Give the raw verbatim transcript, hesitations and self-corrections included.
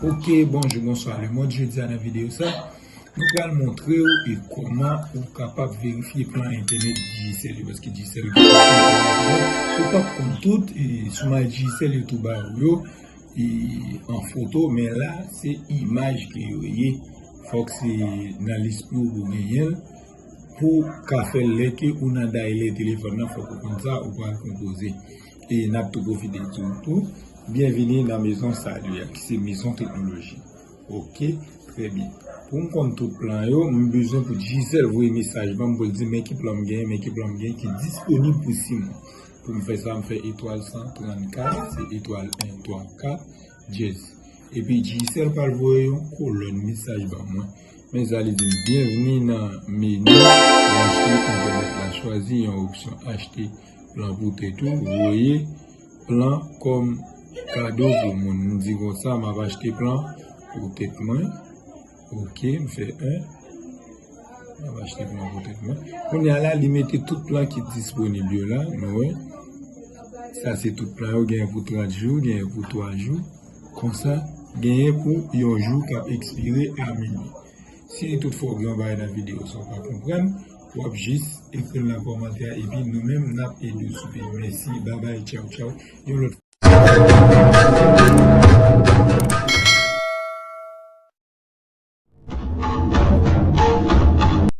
Ok, bonjou, bonswa lemonn. Jodi a nan videyo sa, nou pral montre w e kòman ou kapab verifye plan entènèt Digicel yo, paske Digicel gen plan entènèt yo. Ou p ap konn tout, e sou My Digicel yo tou ba ou yo, e an foto, men la, se imaj ke yo ye. Fòk se nan lespri w pou genyen l, pou ka fè l lè ke ou nan daylè telefòn nan, fòk ou konn sa, ou pral konpoze. E n ap tou pwofite di w tou, byenvini nan mezon Salut a, ki se mezon teknoloji. Ok, trè byen. Pou m konn tout plan yo, m bezwen pou Digicel voye mesaj ban m pou l di men ki plan m genyen, men ki plan m genyen ki disponib pou sis mwa. Pou m fè sa, m fè etwal san trannkat, se etwal en twa kat, dyèz. Epi Digicel pral voye yon kolòn mesaj ban mwen. Men sa li di m, byenvini nan meni achte entènèt la. Chwazi yon opsyon achte plan pou tèt ou, voye plan kòm kado pou moun. M di konsa, m ap achte plan pou tèt mwen. Ok, m fè en. M ap achte plan pou tèt mwen. Kounye a la, li mete tout plan ki disponib yo la, nou wè. Sa se tout plan yo, genyen pou trant jou, genyen pou twa jou. Konsa, genyen pou yon jou k ap ekspire a minui. Si toutfwa w gen yon bagay nan videyo sa w pa konprann, w ap jis ekri l nan kòmantè a, epi nou menm n ap ede w sou peyi. Mèsi, babay, tchaw, tchaw. Yon lòt